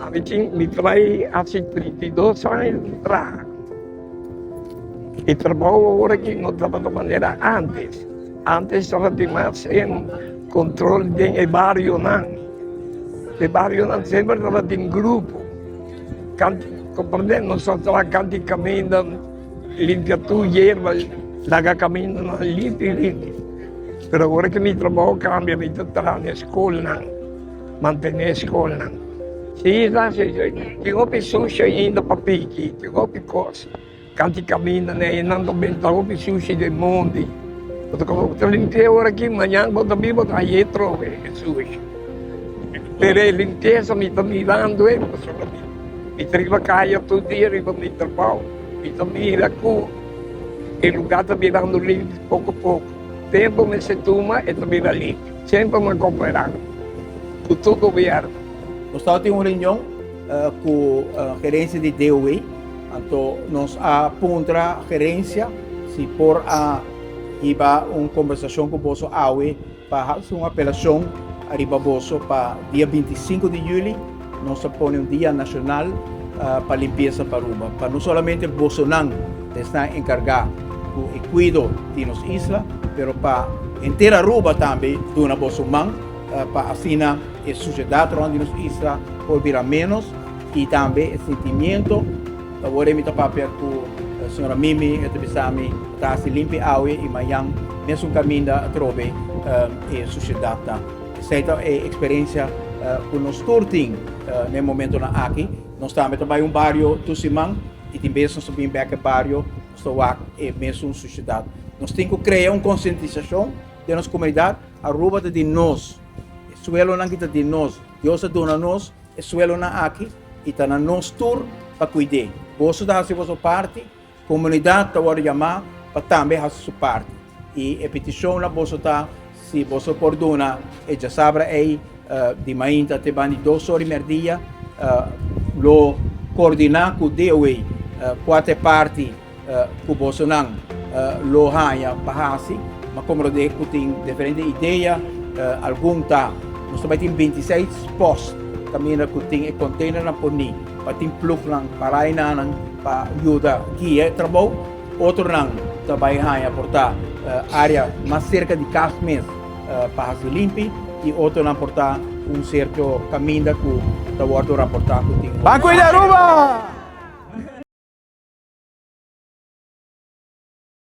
Ami tin mi trae hasi 32 aña di traha. E trabou awor aki no tabata manera antes. Antes tabatin mas en control den e barionan. E barionan semper tabatin grupo. Kanti, comprende? Nos ta traha kanti kaminda, limpia tur yerba, laga kamindanan limpi limpi. Pero awor ki mi trabou kambia, mi ta traha na e skolnan, mantené e skolnan. Si, tin hopi sushi ainda pa piki, tin hopi kos. Kanti kaminda na einan ta benta hopi sushi den mondi. Bo ta komo ta limpi'é ora aki, mañan bo ta bin bo ta hañ'é trobe e sushi. Pero e limpiesa mi ta mirando e pasobra mi mi ta riba kaya tur dia riba mi trabou. Mi ta mira ku e lugá ta birando limpi poko poko. Tempu mester tuma e ta bira limpi. Semper mi a koperá ku tur gobièrnu. Nos tabatin un reunion ku gerensia di DOW. Anto nos a puntra gerencia si por a hiba un conversacion cu boso awe pa haci un apelacion ariba boso pa dia 25 di juli nos ta pone un dia nacional pa limpieza pa Aruba. Pa no solamente bosonan ta esnan encarga cu e cuido di nos isla, pero pa henter Aruba tambe duna boso man pa asina e suciedad rond di nos isla por bira menos. I tambe e sentimiento. Awor mi ta papia ku señora Mimi, e ta bisa mi ta hasi limpi awe i mañan mesun kaminda atrobe e sushedat ta. Esei ta e eksperensia ku nos tur tin na e momentonan aki. Nos tambe ta bai un bario tur siman i tin bes nos ta bin bek e bario, nos ta wak e mesun sushedat. Nos tin ku krea un konsientisashon den nos komunidat. Aruba ta di nos, e suelonan ki ta di nos. Dios a duna nos E suelonan aki i ta na nos tur pa kuid'é. Boso ta hasi boso parti, komunidat ta wòrdu yamá pa tambe hasi su parti. I e petishon na boso ta si boso por duna e djasabra ei di mainta te banda di dos or di mèrdia, lo koordiná ku DOW kua ta e parti ku bosonan lo haña pa hasi. Ma komprondé ku tin diferente idea, algun ta nos ta bai tin 26 post kaminda ku tin e containernan poní pa tin plugnan pará enanan pa yuda guia e trabou. Otronan ta bai haña por ta área mas serka di kas mes pa hasi limpi i otronan por ta un sierto kaminda ku ta wòrdu raportá ku tin. Ban kuida Aruba!